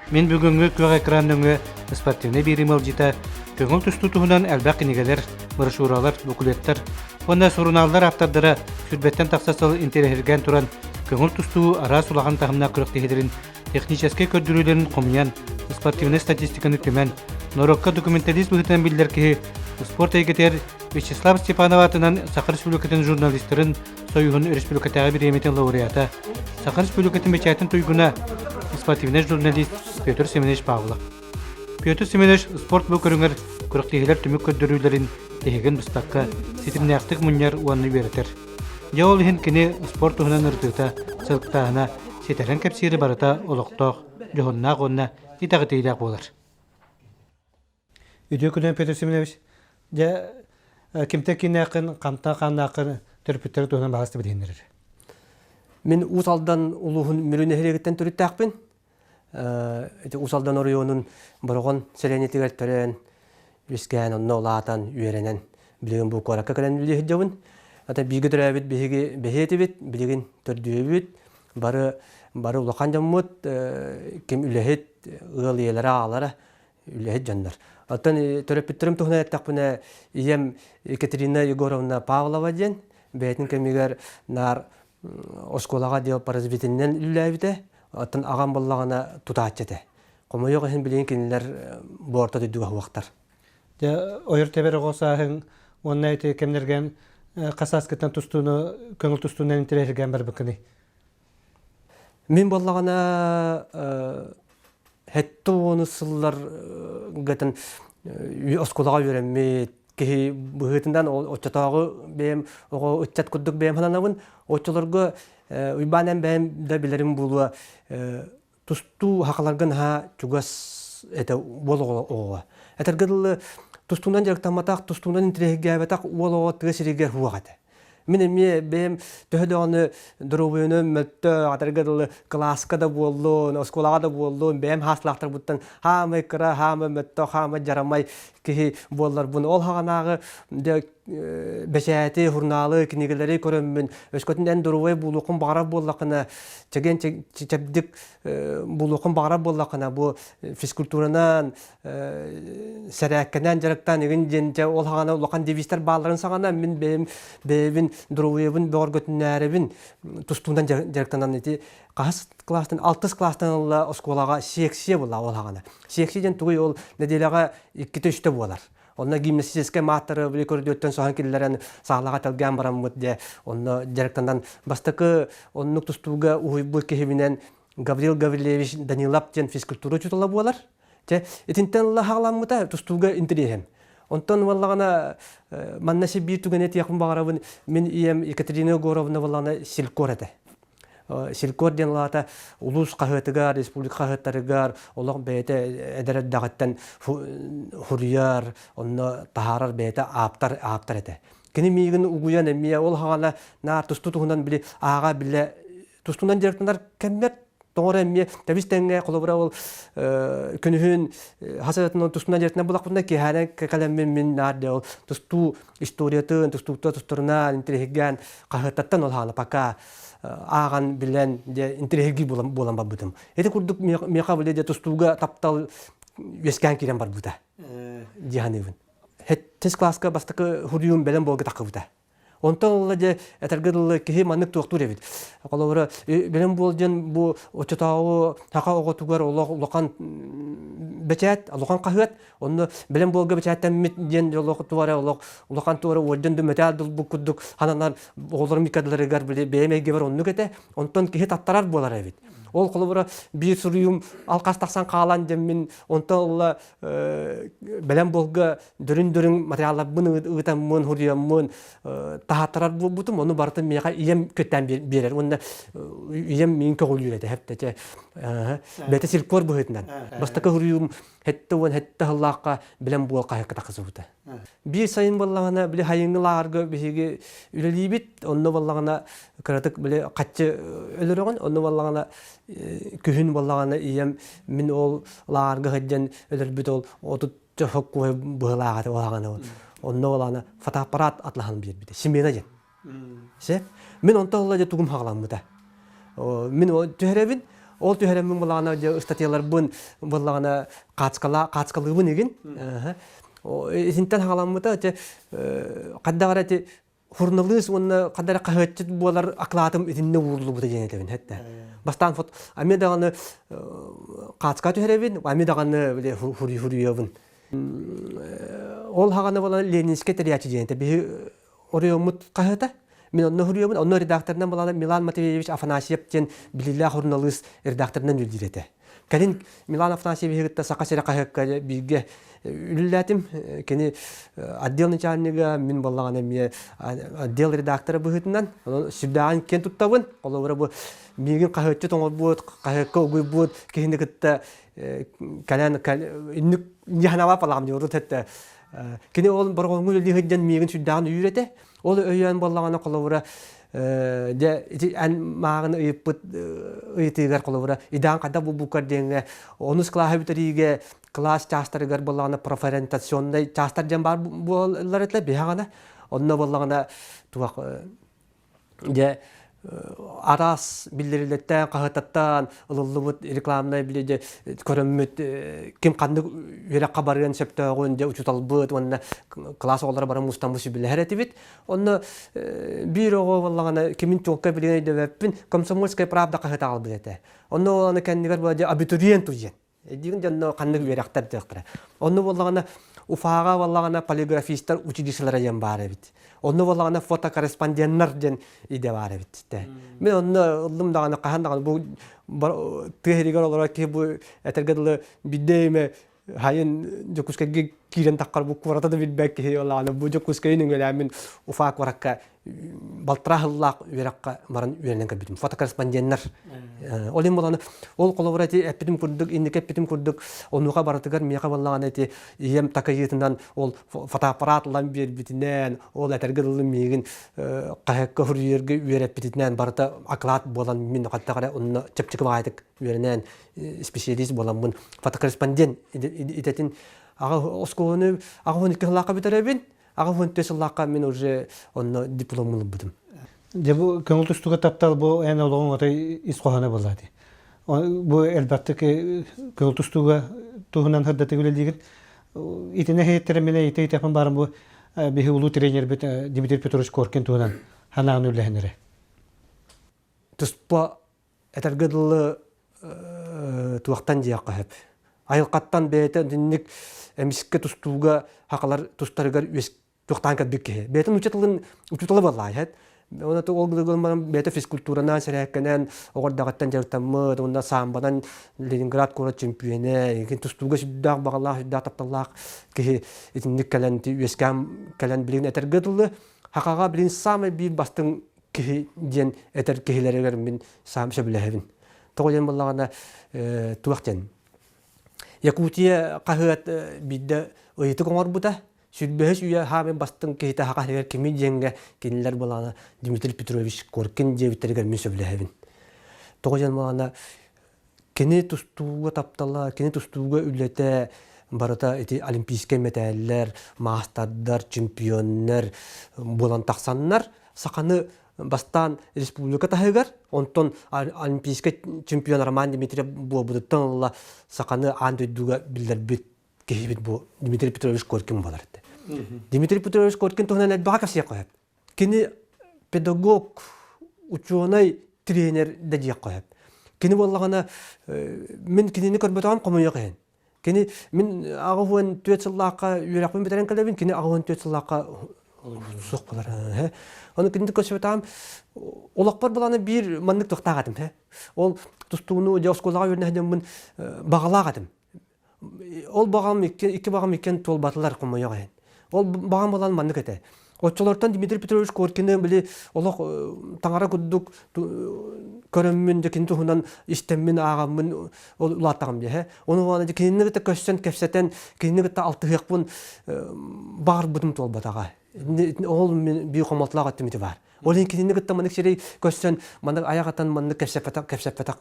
Мин бүгүҥҥү күөх экран нөҥүө спортивнай биэриим ыалдьыта көҥүл тустуу туһунан элбэх кинигэлэр, брошюралар, буклеттар уонна сурунааллар ааптардара сүүрбэттэн тахса сыл интэриэһиргээн туран көҥүл тустуу араас улахан таһымнаах күрэхтэһиилэрин техническэй көрдөрүүлэрин хомуйан, спортивнай статистиканы түмэн, норуокка документалист быһыытынан биллэр киһи спорт эйгэтигэр Вячеслав Степанов аатынан Саха Республикатын журналистарын Союһун республикатааҕы бириэмийэтин лауреата, Саха Республикатын бэчээтин туйгуна, спортивнай журналист Петр Семенович Павлов. Петр Семенович спорт бу көрүҥэр күрэхтэһиилэр түмүк көрдөрүүлэрин тиһигин быспакка ситимнээхтик мунньар уонна үөрэтэр. Дьэ ол иһин кини спорт туһунан ырытыыта, сылыктааһына, ситэрэн кэпсиирэ барыта олохтоох, дьоһуннаах уонна итэҕэтиилээх буолар. Үтүө күнүнэн Петр Семенович, дьэ кимтэн кииннээххин, хантан хааннааххын төрөппүттэри туһунан баҕас билиһиннэрэр. Мин Уус Алдан улууһун Мүрү нэһилиэгиттэн төрүттээхпин. Ити Уус Алдан оройуонун Бороҕон сэлиэнньэтигэр төрөөн, үөскээн, онно улаатан, үөрэнэн, билигин бу куоракка кэлэн үлэлии сылдьабын. Ата бииргэ төрөөбүт биһиги бэһиэ этибит, билигин төрдүөбүт. Бары бары улахан дьоммут, ким үлэһит, ыал ийэлэрэ, аҕалара үлэһит дьоннор. Оттон төрөппүттэрим туһунан эттэхпинэ, ийэм Екатерина Егоровна Павлова диэн бэйэтин кэмигэр наар оскуолаҕа дел по развитиенэн үлэлээбитэ. Оттон аҕам буоллаҕына тутааччы этэ. Хомойуох иһин билигин кинилэр бу орто дойдуга суохтар. Дьэ, ойор тэбэр оҕо сааһыҥ уонна ити кэмнэргэн хас сааскыттан тустууну, көҥүл тустуунан интэриэһиргээн барбыккыный? Мин буоллаҕына сэттэ уонус сыллар гытын оскуолаҕа үөрэммит киһи быһыытынан оччотооҕу бэйэм оҕо ыччат курдук бэйэм сананабын. Оччолорго Уйбаан эн бэйэм да билэрим буолуо тустуу хахаларга наһаа чугас этэ уол оҕоҕо. Этэргэ дылы тустуунан дьарыктамматах, тустуунан интэриэһиргээбэтэх уол оҕо тыа сиригэр суох этэ. Мин эмиэ бэйэм төһө даҕаны доруобуйаны мөлтөх, атарга дылы кылааска да буоллун, оскуолаҕа да буоллун, бэйэм хааслаахтарбыттан хаамай кыра, хаамай мөлтөх, хаамай дьарамай киһи буолларбын, ол хаҕанааҕы дьэ бэчээти, журналы, кинигэлэри көрөммүн, өскөтүн эн доруобай буолуоххун баҕарар буоллаххына, чэгиэн чэбдик буолуоххун баҕарар буоллаххына, бу физкультуранан, сэрээккэнэн дьарыктаан игин диэн дьэ ол хаҕана улахан девизтэр баалларын саҕана мин бэйэм бэйэбин доруобуйабын бөҕөргөтүннээрэбин тустуунан дьарыктанан ити хаһыс класстан алтыс класстан ылла оскуолаҕа секция буолла ол хаҕана секция диэн тугуй ол нэдиэлэҕэ иккитэ үстэ буолар онно гимнастическай мааттары били көрдүөттэн соһон киллэрэн саалаҕа тэлгээн бараммыт дьэ онно дьарыктанан бастакы оннук тустууга уһуйбут киһибинэн Гаврил Гаврильевич Данилов диэн физкультура учуутала буолар. Чэ, итинтэн ыла хаҕаламмыта тустууга интэриэһим. Онтон буоллаҕына манна си биир түгэни этиэхпин баҕарабын. Мин ийэм Екатерина Егоровна буоллаҕына селькор этэ. Селькор диэн аата улуус хаһыатыгар, республика хаһыаттарыгар олох бэйэтэ эдэр эрдэҕиттэн хуруйар, онно таһаарар бэйэтэ ааптар ааптар этэ. Кини миигин угуйан эмиэ ол хаҕана наар тустуу туһунан били ааҕа билэ тустунан дьарыктанар кэммэр тоҕо эрэ эмиэ тэбис тэҥҥэ холобура ол күнүһүн хас тустунан дьарыктанар булахпытына киэһээнэ кэлэммин мин наар дьэ ол тустуу историятын тустуута тустарынан интэриэһиргээн хаһыаттартан ол хаана пока ааҕан билэн дьэ интэриэһиргии буолан буолан барбытым ити курдук миэхэ били дьэ тустууга таптал үөскээн киирэн барбыта дии саныыбын сэттис класска бастакы хуруйум бэлэм буолга таххыбыта Онтон ыла дьэ этэргэ дылы киһи маннык туохтуур эбит. Холобура, бэлэм буол диэн бу оччотооҕу саха оҕотугар олох улахан бэчээт, улахан хаһыат. Онно бэлэм буолга бэчээттэммит диэн олох туора олох улахан туора уордьан да мэтээл дылбыт курдук хананар оҕолорум иккардыларыгар били бэйэм эйгэбэр оннук этэ. Онтон киһи таттарар буолар эбит. Ол холобура биир суруйум алхас тахсан хаалан дэммин онтон ыла бэлэм буолга дөрүн-дөрүн материалларбын ыытаммын, хуруйаммын таһааттарар буолбутум, ону барытын миэхэ ийэм көттөөн биэрэр уонна ийэм миин көҕүлүүр этэ хэптэ бэйэтэ сиркор быһыытынан бастакы хуруйуум 77 сыллаахха билэн буол хаһыакка тахсыбыта. Биир сайын буоллаҕына били хайыҥҥы лааҕырга биһиги үлэлиибит, онно буоллаҕына кыратык били хаччы өлөрөҕүн, онно буоллаҕына күһүн буоллаҕына ийэм мин ол лааҕырга сылдьан өлөрбүт ол 30 хоккуой быһылаах этэ улаҕана онно улаана фотоаппарат атлаһан биэрбитэ смена диэн се мин онтон ыла дьэ тугум хаҕаламмыта мин түһэрэбин. Ол түһэрэммин булаҕына дьэ ыстатыйаларбын буллаҕына хаацкала хаацкалыыбын игин. Итинтэн хаҕаламмыта ити хайдах эрэ ити суруналыыс уонна ханна эрэ хаһыатчыт буолар акылаатым итиннэ ууруллубута диэн этэбин этэ. Бастаан фото ами даҕаны хаацка түһэрэбин, ами даҕаны били хуруйабын. Ол хаҕана буолан Ленинскэй тэрийээччи диэн этэ. Биһи оройуоммут хаһыата. Мин онно суруйабын, онно редакторынан буолан Милан Матвеевич Афанасьев диэн билиилээх суруналыыс редакторынан үлэлиир этэ. Кэлин Милан Афанасьевиһы кытта Саха сирэ хаһыакка бииргэ үлэлээтим. Кини отдел начальнига, мин буоллаҕына эмиэ отдел редактора быһыытынан. Онон сүрдээҕин киэн туттабын. Холобура бу миигин хаһыатчыт оҥорбут, хаһыакка угуйбут киһини кытта кэлэн инник ньыһанаба палаам диорут этте. Кини ол боргоҥҥу үлэлии сылдьан миигин сүрдээҕин өйүүр этэ. Ол өйөөн буоллаҕына холобура дьэ ити эн мааҕын ыйыппыт ыйытыыгар холобура идээн хайдах булбуккар диэҥҥэ онус кылааһы бүтэриигэ кылаас чаастарыгар буоллаҕына профориентационнай чаастар диэн баар буолаллар этилэр биһаҕана онно буоллаҕына туох Дьэ, араас биллэрилэртэн, хаһыаттартан ылыллыбыт рекламнай били дьэ көрөммүт ким ханнык үөрэххэ барыан сөптөөҕүн дьэ учууталбыт уонна кылаас оҕолоро баран мустаммыт сүбэлэһэр этибит. Онно биир оҕо буоллаҕына кимин чуолкай билигин өйдөбөппүн Комсомольская правда хаһыат аҕалбыт этэ. Онно аны кэннигэр була дьэ абитуриент диэн Дигин дьонно ханнык үөрэхтэр диэхтэрэ. Онно буоллаҕына Уфаҕа буоллаҕына полиграфистар училищелара диэн баар эбит. Онно буоллаҕына фотокорреспонденнар диэн идэ баар эбит. Мин онно ыллым даҕаны хаһан даҕаны бу тыа сиригэр олорор киһи бу этэргэ дылы биирдэ эмэ хайын Дьокуускайга киирэн таххар бу куората да билбэт киһи буоллаҕына бу Дьокуускайын үҥэлээммин Уфа куоракка балтараа сыллаах үөрэххэ баран үөрэнэн кэлбитим. Фотокорреспонденнар. Ол иһин буолан ол холобура ити эппитим курдук, инники эппитим курдук, онуоха барытыгар миэхэ буоллаҕына ити ийэм такайыытынан ол фотоаппарат ылан биэрбитинэн, ол этэргэ дылы миигин хаһыакка суруйарга үөрэппитинэн барыта оклад буолан мин хайдах эрэ онно чэпчэки баҕайытык үөрэнэн специалист буоламмын фотокорреспондент идэтин аҕа оскуоланы 82 сыллаахха бүтэрэбин 84 сыллаахха мин уже онно дипломун ылбытым. Дьэ бу көҥүл тустууга таптал бу эн олоҕуҥ отой ис хоһооно буолла дии. Бу элбэхтик көҥүл тустууга туһунан сырдатык үлэлиигин. Итини иһиттэрэ мин ити ыйытыахпын баарым бу биһи улуу тренербит Дмитрий Петрович Коркин туһунан санааны үллэһин эрэ. Туспа этэргэ дылы туохтан диэххэ сөп. Айылҕаттан бэйэтэ итинник эмискэ тустууга хахалар тустарыгар үөс туохтаан кэлбит киһи. Бэйэтин нуучча тылын учуутала буоллаа иһэт. Уонна ол гынан баран бэйэтэ физкультуранан, сэрээккэнэн оҕо эрдэҕиттэн дьарыктаммыт, уонна самбанан Ленинград куорат чөмпүйүөнэ, тустууга сүрдээх баҕалаах, сүрдээх тапталлаах киһи итинник кэлэн үөскээн кэлэн билигин этэргэ дылы хахаҕа билигин саамай биир бастыҥ киһи диэн этэр киһилэригэр мин саам сөбүлэһэбин. Тоҕо диэн буоллаҕына туох диэн Якутия хаһыат биирдэ ыйытык оҥорбута. Сүүрбэһис үйэ хаамын бастыҥ киһитэ хаха иһигэр кими диэҥҥэ кинилэр буолаҕына Дмитрий Петрович Коркин диэбиттэригэр мин сөбүлэһэбин. Тоҕо диэн буоллаҕына Кини тустууга таптала, кини тустууга үлэтэ барыта ити олимпийскай мэтээллэр, маастардар, чемпионнар буолан тахсаннар, саханы бастаан республика таһыгар, онтон олимпийскай чемпион Роман Дмитриев буолбутуттан ыла саханы аан дойдуга биллэрбит киһибит бу Дмитрий Петрович Коркин буолар этэ. Дмитрий Петрович Коркин туһунан элбэҕи кэпсиэххэ сөп. Кини педагог, учуонай, тренер да диэххэ сөп. Кини буоллаҕына, мин кинини көрбөтөҕүм хомойуох иһин. Кини мин 84 сыллаахха үөрэхпин бүтэрэн кэлэбин, кини 84 сыллаахха суох буолар. Ону кинини көрсүбэтэҕим олохпор былаана биир маннык туохтаах этим. Ол тустууну дьэ оскуолаҕа үөрэнэ сылдьаммын баҕалаах этим. Ол баҕам икки, икки баҕам иккиэн туолбатылар хомойуох иһин. Ол баҕам буолан маннык этэ. Оччолортон Дмитрий Петрович Коркины били олох таҥара курдук көрөммүн, дьэ кини туһунан истэммин, ааҕаммын ол улааттаҕым дии. Ону уонна дьэ кинини кытта көрсөн, кэпсэтэн, кинини кытта алтыһыахпын баҕарбытым туолбатаҕа. Ол мин биир хомолтолоох өттүм ити баар. Ол иһин кинини кытта маннык сирэй көрсөн, маннык айах атан маннык кэпсэппэтэх кэпсэппэтэх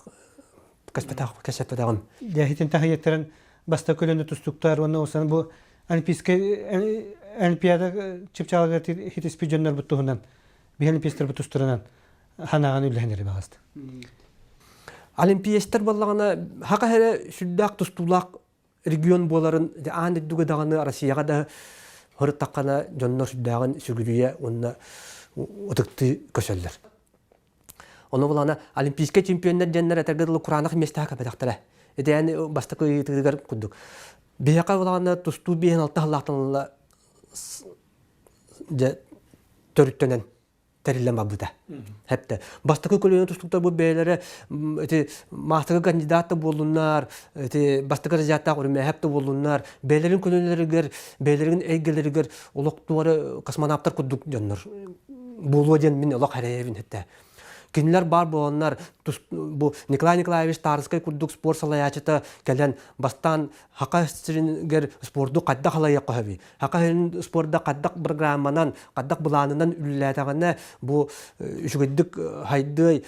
кэпсэппэтэҕим. Дьэ таһыйаттарын бастакы көлөнө тустуктар уонна усан бу Олимпийскай Олимпиада чыпчаалыгар хитиспит дьоннорбут туһунан биһи олимпийстарбыт тустарынан ханаҕан үлэһэн эрэ баҕаста. Олимпиецтэр буоллаҕына хака эрэ сүрдээх тустуулаах регион буоларын аан дойдуга даҕаны Россияҕа да сырыттаххына дьоннор сүрдээҕин сүгүрүйэ уонна ытыктыы көсөллөр. Ону булана олимпийскай чемпионнар диэннэр этэргэ дылы кураанах миэстэҕэ кэпэтэхтэрэ. Итиэн бастакы ыйытыгар курдук. Биһиэхэ булаҕына тустуу биэһин алта сыллаахтан ыла дьэ төрүттэнэн тэриллэн барбыта. Хэптэ. Бастакы көлүөнэ тустууктар бу бэйэлэрэ ити маастарга кандидат да буоллуннар, ити бастакы разрядтаах үрүмэһэп да буоллуннар, бэйэлэрин көлүөнэлэригэр, бэйэлэрин эйгэлэригэр олох туора космонавтар курдук дьоннор буолуо диэн мин олох эрэйэбин хэттэ. Кинилэр баар буоланнар бу Николай Николаевич Тарскай курдук спорт салайааччыта кэлэн бастаан Хака сиригэр спорду хайдах алайыахха сөбүй? Хака сирин спорда хайдах программанан, хайдах былаанынан үлэлээтэҕинэ бу үчүгэйдик хайдыай,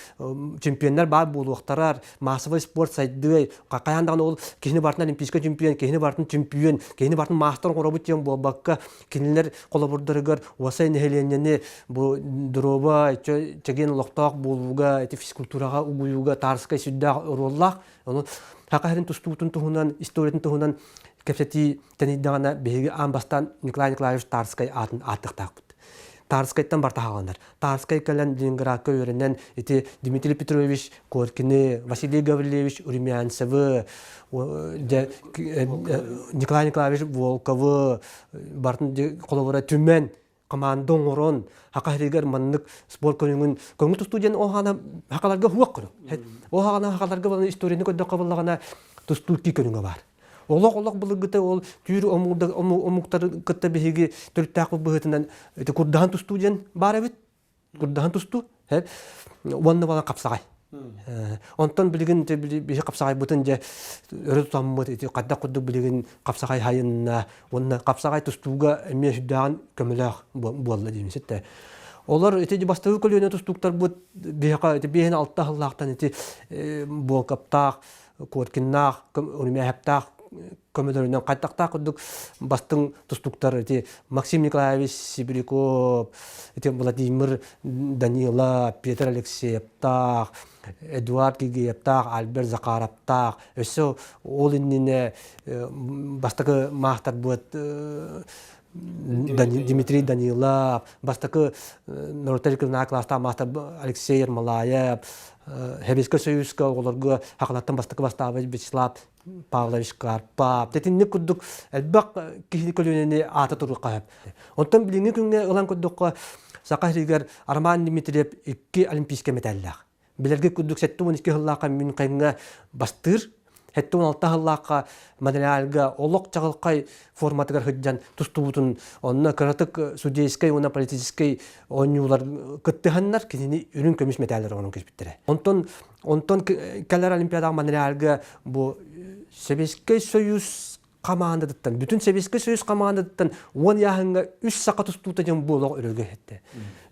чемпионнар баар буолуохтарар, массовый спорт сайдыай, хайаан даҕаны ол киһини барытын олимпийскай чемпион, киһини барытын чемпион, киһини барытын маастар оҥоробут диэн буолбакка, кинилэр холобурдарыгар уосай нэһилиэнньэни бу доруоба, чэгиэн олохтоох буолууга, ити физкультураҕа угуйууга Тарскай сүрдээх оруоллаах. Ону Саха сирин тустуутун туһунан, историятын туһунан кэпсэтии тэнийдэҕинэ биһиги аан бастаан Николай Николаевич Тарскай аатын ааттыахтаахпыт. Тарскайтан барта хааланар. Тарскай кэлэн Ленинградка үөрэнэн ити Дмитрий Петрович Коркины, Василий Гаврильевич Румянцевы, Николай Николаевич Волковы бартын холобура түмэн команда оҥорон хака сиригэр маннык спорт көрүҥүн көҥүл тустуу диэн ол хаана хакаларга хуох көрүҥ. Ол хаана хакаларга буолан историяны көрдөххө буоллаҕына тустуу икки көрүҥэ баар. Олох олох былыргыта ол түүр омуктары кытта биһиги төрүттээхпит быһыытынан ити курдаһан тустуу диэн баар эбит. Курдаһан тустуу. Уонна буолан хапсаҕай. Онтон билигин биһи хапсаҕайбытын дьэ өрө тутаммыт ити хайдах курдук билигин хапсаҕай хайынна уонна хапсаҕай тустууга эмиэ сүрдээҕин көмөлөөх буолла диибин ситтэ. Олор ити бастакы көлүөнэ тустууктарбыт биһиэхэ ити биэһин алта сыллаахтан ити Буолкаптаах, Коркиннаах, Румяевтаах көмөлөрүнэн хайдахтаах курдук бастыҥ тустууктар ити Максим Николаевич Сибиряков, ити Владимир Данила, Петр Алексеевтаах, Эдуард Гигиевтаах, Альберт Захаровтаах, өссө ол иннинэ бастакы маастарбыт Дмитрий Данилов, бастакы норуоттар кылаастаах маастар Алексей Ермолаев, Сэбиэскэй Союзка оҕолорго хахалаттан бастакы бастаабыт Вячеслав Павлович Карпап. Итинник курдук элбэх киһини көлүөнэни аата туруохха сөп. Онтон билиҥҥи күҥҥэ ылан көрдөххө, Саха сиригэр Роман Дмитриев икки олимпийскай мэтээллээх. Билэргэ курдук 72 сыллаахха Мюнхеҥҥа бастыыр, 76 сыллаахха Монреальга олох чаҕылхай форматыгар сылдьан тустубутун онно кыратык судейскай уонна политическай оонньуулар кыттыһаннар кинини үрүҥ көмүс мэтээллэр оҥорон кэспиттэрэ. Онтон онтон кэлэр Олимпиадаҕа Монреальга бу Сэбиэскэй Союз хамаандатыттан бүтүн Сэбиэскэй Союз хамаандатыттан уон ыйааһыҥҥа үс саха тустуута диэн бу олох өрөгө иһиттэ.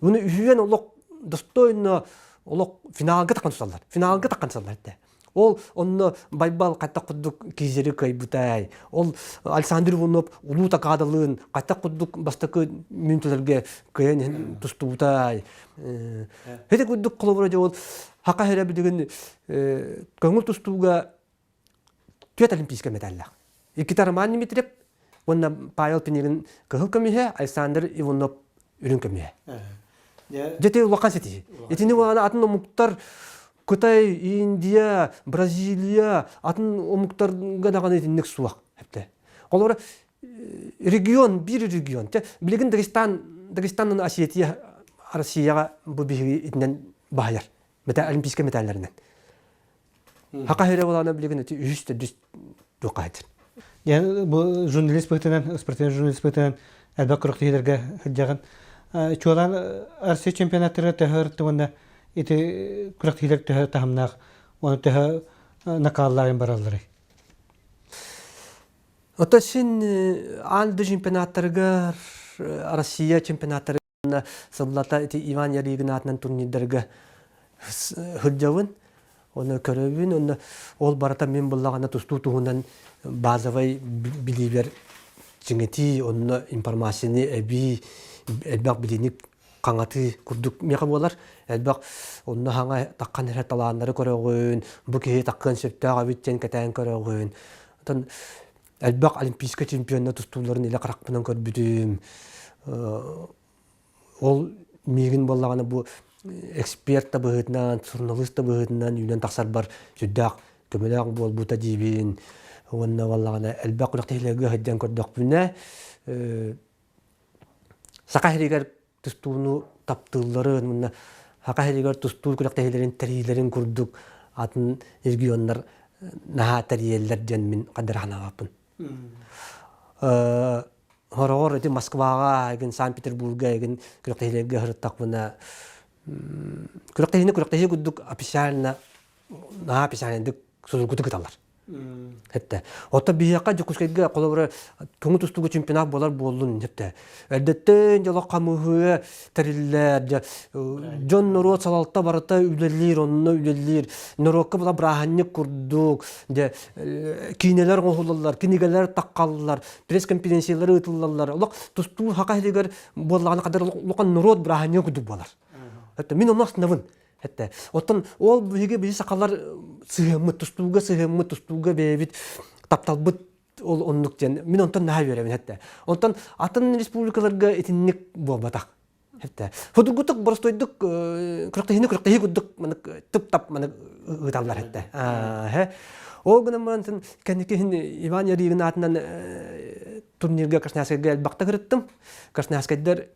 Уну үһүөн олох достойно олох финалга таххан тусаллар. Финалга таххан тусаллар этэ. Ол онно Байбал хайдах курдук кизери кыайбытай. Ол Александр Иванов улуу такаадалыын хайдах курдук бастакы мүнтүлэргэ кыайан тустубутай. Ити курдук холобура дьэ ол хака хэрэ билигин көҥүл тустууга түөрт олимпийскай медаллаах. Иккитэ Роман Дмитриев уонна Павел Пинигин кыһыл көмүһэ, Александр Иванов үрүҥ көмүһэ. Дьэ улахан ситиһии. Итини уонна атын омуктар Кытай, Индия, Бразилия атын омуктарга даҕаны итинник суох. Олор регион, биир регион. Билигин Дагестан, Дагестан Осетия Россияҕа бу биһиги итинэн баһыйар. Олимпийскай медалларынан. Хака хире булаана билигин ити үһүс төрдүс туохха сылдьар. Дьэ бу журналист быһыытынан, спортивный журналист быһыытынан элбэх күрэхтэһиилэргэ сылдьаҕын. Чуолаан Россия чемпионаттара төһө ырытты уонна ити күрэхтэһиилэр төһө таһымнаах уонна төһө накааллаайын баралларый? Ото син аан дойду чемпионаттарыгар Россия чемпионаттарыгар сыллата ити Иван Ярыгин аатынан турнирдарга сылдьабын, оны көрөбүн, онно ол барыта мин буллаҕына тустуу туһунан базовай билиибэр чиҥэтии, онно информацияны эбии, элбэх билиини хаҥатыы курдук миэхэ буолар. Элбэх онно хаҥа таххан эрэ талааннары көрөҕүн, бу киһи таххыан сөптөөх эбит диэн кэтээн көрөҕүн. Оттон элбэх олимпийскай чемпионнар тустууларын илэ харахпынан көрбүтүм. Ол миигин буоллаҕына бу эксперт да быһыытынан, суруналыыс да быһыытынан үүнэн тахсарбар сүрдээх көмөлөөх буолбута диибин. Уонна буоллаҕына элбэх күрэхтэһиилэргэ сылдьан көрдөхпүнэ, Саха сиригэр тустууну таптыылларын уонна Саха сиригэр тустуу күрэхтэһиилэрин тэрийиилэрин курдук атын регионнар наһаа тэрийэллэр диэн мин хадара санаабаппын. Хороҕор ити Москваҕа, эгин Санкт-Петербурга эгин күрэхтэһиилэргэ сырыттахпына күрэхтэһиини күрэхтэһии курдук официально наһаа официальныйдык судургутук ыталлар. Хэттэ. Оттон биһиэхэ Дьокуускайга холобура көҥүл тустууга чемпионат буолар буоллун хэттэ. Эрдэттэн дьоло хамыһыа тэриллэр, дьэ дьон норуот салалта барыта үлэлиир, онно үлэлиир. Норуокка була бырааһынньык курдук, дьэ киинэлэр оҥоһуллаллар, кинигэлэр таххаллар, пресс-конференциялар ыытыллаллар. Олох тустуу хака иһигэр буоллаҕына хадыр улахан норуот бырааһынньыга курдук буолар. Хэттэ мин онно астынабын. Хэттэ. Оттон ол биһиги биһи сахалар сыһыаммыт, тустууга сыһыаммыт, тустууга бэйэбит тапталбыт ол оннук диэн мин онтон наһаа үөрэбин хэттэ. Онтон атын республикаларга итинник буолбатах. Хэттэ. Судургутук боростуойдук күрэхтэһиини күрэхтэһии курдук манык тып-тап манык ыыталлар хэттэ. Ээ Ол гынан баран кэнники Иван Ярыгин аатынан турнирга Красноярскайга элбэхтэ кырыттым. Красноярскайдар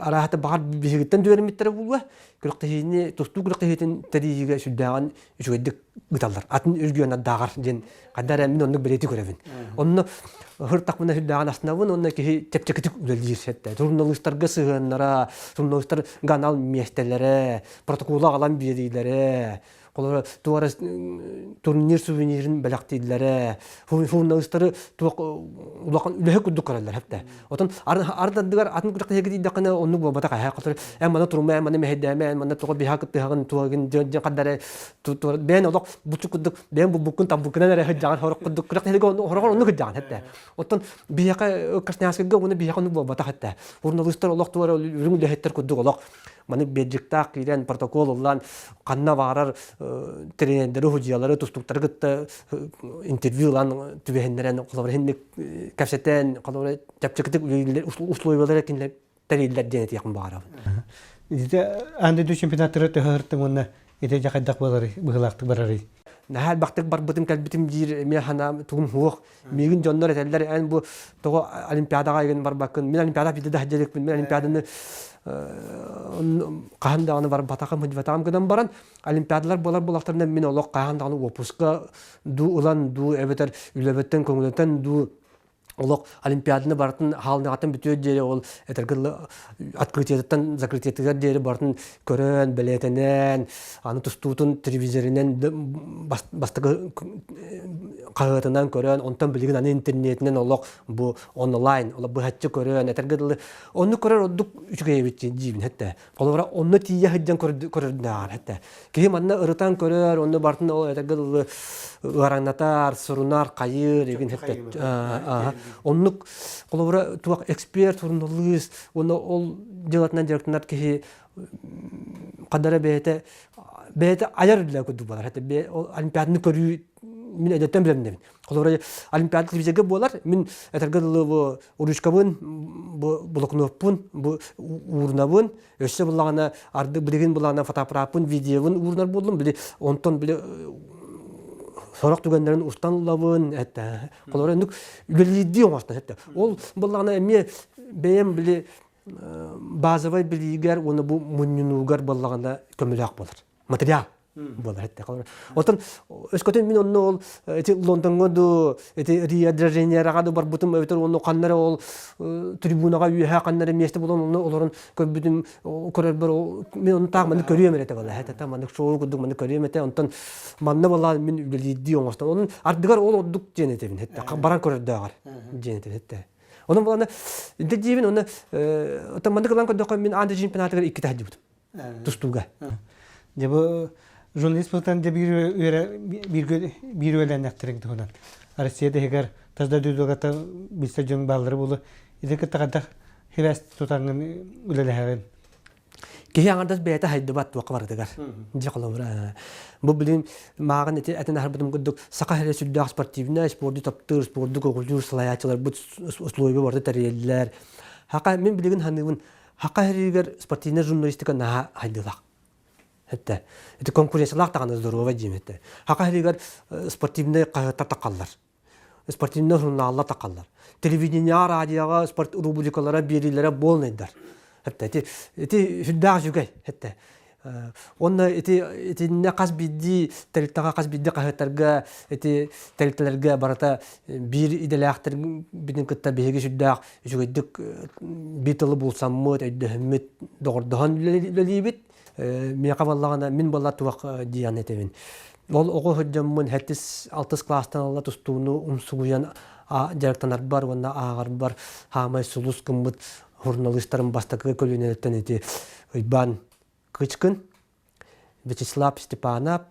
арааһата баҕар биһигиттэн түөрэммиттэрэ буолуо күрэхтэһиини тустуу күрэхтэһиитин тэрийиигэ сүрдээҕин үчүгэйдик ыыталлар атын үргүөн ардааҕар диэн хайда эрэ мин оннук бэлиэтии көрөбүн онно һыртахпына сүрдээҕин астынабын уонна киһи чэпчэкитик үлэлиир сэттэ журналистарга сыһыаннара журналистарга анал миэстэлэрэ протоколу аҕалан биэриилэрэ Холобура, туора турнир сувенирин бэлэхтииллэрэ, журналистары туох улахан үлэһит курдук көрөллөр хэптэ. Отон ардардыгар атын күрэхтэһиигэ тиийдэххинэ оннук буолбатах эһэ. Хотор эн маны турума, эн маны мэһэйдээмэ, эн манна тоҕо биһа кыттыһаҕын туогин дьон хардары бэйэн олох буччу курдук бэйэн булбуккун тамбуккунан эрэ сылдьаҕын хорох курдук күрэхтэһиигэ хороҕор оннук сылдьаҕын хэптэ. Оттон биһиэхэ Красноярскайга уонна биһиэхэ оннук буолбатах этэ. Журналистар олох туора үрүҥ үлэһиттэр курдук олох Маннык бэджиктаах киирэн протокол ыллаан ханна баҕарар тренердэри, судьуйалары, тустууктары кытта интервью ылан түбэһиннэрэн холобура иһинник кэпсэтэн холобура чэпчэкитик условиялары кинилэр тэриллэр диэн этиэхпин баҕарабын. Ити аан дойду чемпионаттара төһө ыртыҥ уонна ити дьэ хайдах буоларый, быһыылаахтык барарый? Наһаа элбэхтик барбытым кэлбитим диир эмиэ санаам тугум суох. Миигин дьоннор этэллэр, эн бу тоҕо Олимпиадаҕа игин барбаккын, мин Олимпиада биирдэ да сылдьа мин Олимпиаданы хаһан даҕаны барбатаҕым, сылдьыбатаҕым гынан баран, Олимпиадалар буолар буоллахтарына мин олох хаһан даҕаны уоппуска дуу ылан дуу эбэтэр үлэбиттэн көҥүлүттэн дуу олох Олимпиаданы барытын хаалныаҕыттан бүтүөр диэри ол этэргэ дылы открытиетыттан закрытиетыгар диэри барытын көрөн, бэлиэтэнэн, аны тустуутун телевизоринэн бастакы хаһыатынан көрөн, онтон билигин аны интернетинэн олох бу онлайн, олох быһаччы көрөн, этэргэ дылы онну көрөр ордук үчүгэй эбит диибин хэттэ. Холобура онно тиийэ сылдьан көрөрдөөҕөр хэттэ. Киһи манна ырытан көрөр, онно барытын ол этэргэ дылы ыараҥнатар, сурунар, хайыыр, эгин хэттэ. Оннук холобура туох эксперт, суруналыыс, уонна ол дьыалатынан дьарыктанар киһи хадара бэйэтэ бэйэтэ айар үлэ курдук буолар. Олимпиаданы көрүү мин эдэттэн билэмнэбин. Холобура Олимпиада телевизорга буолар, мин этэргэ дылы бу ручкабын, бу блокноппун, бу уурунабын, өссө буллаҕына арды билигин буллаҕына фотоаппарааппын, видеобун уурунар буоллум, били онтон били сорох түгэннэрин устан ылабын, этэ. Холобура оннук үлэлиирдии оҥостон этэ. Ол буллаҕына эмиэ бэйэм били базовай билиигэр уонна бу мунньунуугар буоллаҕына көмөлөөх буолар. Материал буолар этэ. Оттон өскөтүн мин онно ол эти Лондоҥҥа ду эти Рио де Жанейроҕа ду барбытым эбэтэр онно ханна эрэ ол трибунаҕа үөһэ ханна эрэ миэстэ булан онно олорон көрбүтүм көрөрбөр мин онно таах маннык көрүөм эрэ этэ буолла этэ маннык шоу курдук маннык көрүөм этэ онтон манна буоллаан мин үлэлиирдии оҥостон онон ардыгар ол ордук диэн этэбин этэ баран көрөрдөөҕөр диэн этэбин этэ Онон буолана инде диибин уонна оттон маннык ылан көрдөххө мин аан дойду чемпионатыгар иккитэ сылдьыбытым тустууга. Дьэ бу журналист буолтан дьэ биир үөрэ бииргэ биир үөлэннэхтэрин туһунан Россия иһигэр тас дойдуга билсэ дьон бааллара буолуо. Ити кытта хайдах сибээс тутаҥҥын үлэлэһэҕин? Киһи аҥардас бэйэтэ хайдыбат туохха барытыгар. Дьэ холобура бу билин мааҕын ити этин аһарбытым курдук саха сирэ сүрдээх спортивнай, спорду таптыыр, спорду көҕүлүүр салайааччыларбыт условия барыта тэрийэллэр. Хака мин билигин ханыыбын хака сиригэр спортивнай журналистика наһаа хайдылах. Этте. Ити конкуренциялаах даҕаны здорово диим этте. Хака сиригэр спортивнай хаһыаттар тахаллар. Спортивнай журналлар тахаллар. Телевидениеҕа, радиоҕа спорт рубрикалара, биэриилэрэ буолнайдар. Этте. Ити, ити сүрдээх үчүгэй. Этте. Уонна ити итиннэ хас биирдии тэрилтэҕэ хас биирдии хаһыаттарга ити тэрилтэлэргэ барыта биир идэлээхтэрбитин кытта биһиги сүрдээх үчүгэйдик биир тылы булсаммыт, өйдөһөммүт, доҕордоһон үлэлиибит. Миэхэ буоллаҕына мин буолла туох диэн этэбин. Ол оҕо сылдьаммын сэттис алтыс кылаастан ыла тустууну умсугуйан дьарыктанарбар уонна ааҕарбар хаамай сулус гыммыт суруналыыстарым бастакы көлүөнэлэртэн ити Уйбаан Кычкын, Вячеслав Степанов,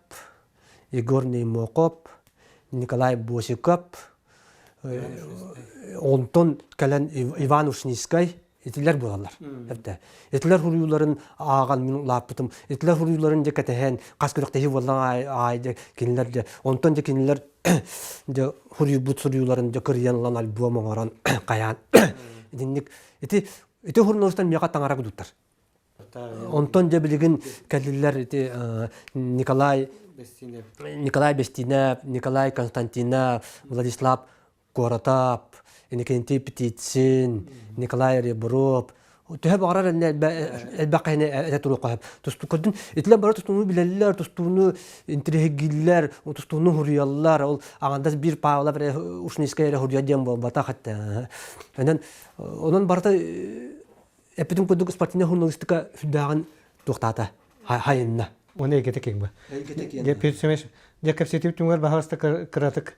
Егор Неймохов, Николай Босиков, онтон кэлэн Иван Ушницкай итилэр буолаллар. Итилэр суруйууларын ааҕан мин улааппытым. Итилэр суруйууларын дьэ кэтэһэн, хас күрэхтэһии буоллаҕа аайы дьэ кинилэр дьэ онтон дьэ кинилэр дьэ суруйбут суруйууларын дьэ кырыйан ылан альбом оҥорон хайаан итинник ити ити суруналыыстар миэхэ таҥара кудуттар. Онтон дьэ билигин кэллилэр ити Николай Николай Бестинов, Николай Константинов, Владислав Куоратап, Иннокентий Птицын, Николай Ребров төһө баҕарар элбэх киһини этэ туруохха сөп. Тустуу көрдүн итилэр бары тустууну билэллэр, тустууну интириэһиргииллэр, тустууну хуруйаллар. Ол аҥардас биир Павлов эрэ Ушницкай эрэ хуруйар диэн буолбатах этэ. Онон онон барыта эппитим курдук спортивнай журналистика сүрдээҕин туохтаата хайынна. Уонна эйгэтэ киэҥ ба. Эйгэтэ киэҥ. Дьэ Петр дьэ кэпсэтиип түмүгэр баһаалыста кыратык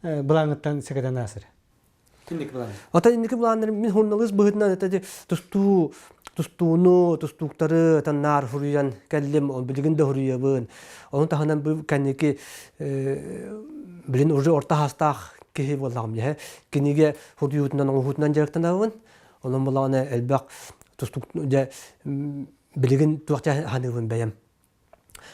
былааҥыттан сэкэтэн аасыр. Инники былаан. Оттон инники былааннарым мин журналист быһыытынан это тустуу тустууну, тустууктары таннаар суруйан кэллим, билигин да суруйабын. Ону таһынан бу кэнники билин уже орто хаастаах киһи буоллаҕым дьэ. Кинигэ суруйуутунан, оҥоһуутунан дьарыктанабын. Онон булаҕына элбэх тустуук дьэ билигин туох саныыбын бэйэм.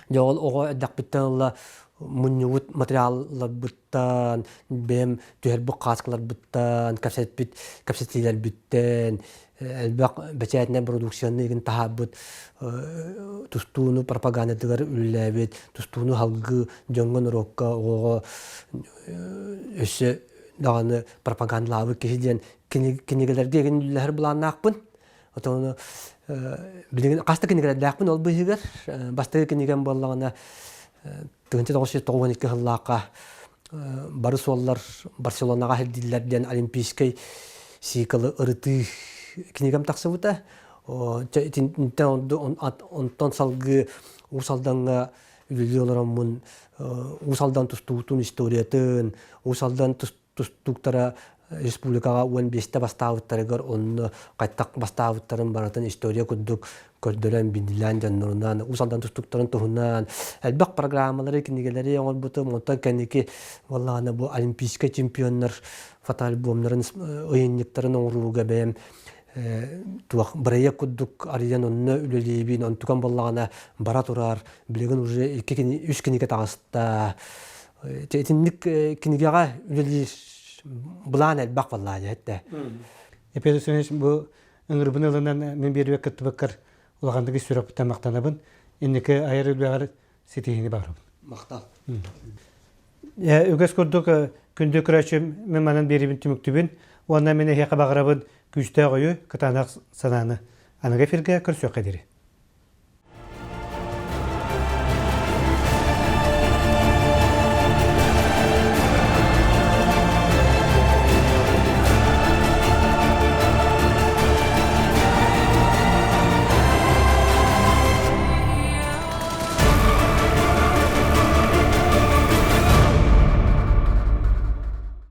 Дьэ ол оҕо эрдэхпиттэн ыла мунньубут материалларбыттан, бэйэм түһэрбит хааскаларбыттан, кэпсэппит кэпсэтиилэрбиттэн элбэх бэчээтинэй продукцияны игин таһаарбыт тустууну пропагандатыгар үлэлээбит, тустууну салгыы дьоҥҥо норуокка оҕоҕо өссө даҕаны пропагандалаабыт киһи диэн кинигэлэргэ игин үлэлэһэр былааннаахпын. Отону билигин хас да кинигэлэрдээхпин ол быыһыгар бастакы кинигэм буоллаҕына 1992 сыллаахха бары суоллар Барселонаҕа сирдииллэр диэн олимпийскай сиикалы ырытыы кинигэм тахсыбыта. Онтон салгыы Уус Алдаҥҥа үлэлии олороммун Уус Алдан тустуутун историятын, Уус Алдан тустууктара республикаҕа 15-тэ бастаабыттарыгар онно хайтах бастаабыттарын барытын история курдук көрдөрөн биллилээн дьоннорунан Уус Алдан тустууктарын туһунан элбэх программалары кинигэлэри оҥорбутум онтон кэнники буоллаҕына бу олимпийскай чемпионнар фотоальбомнарын ыйынньыктарын оҥорууга бэйэм туох бырайыак курдук арыйан онно үлэлиибин онтукам буоллаҕына бара турар билигин уже икки үс кинигэ таҕыста Итинник кинигэҕэ үлэлиир былаан элбэх буоллаа дьэ. Петр Семенович бу ыҥырбын ылынан мин биэрбэт кыттыбыккар улаханнык ис сүрэхпиттэн махтанабын. Инники айар үлэҕэр ситиһиини баҕарабын. Махтал. Үгэс курдук күндү көрөөччүм мин манан биэрибин түмүктүбүн уонна мин эһиэхэ баҕарабын күүстээх өйү, кытаанах санааны. Аныгы эфиргэ көрсүөххэ диэри.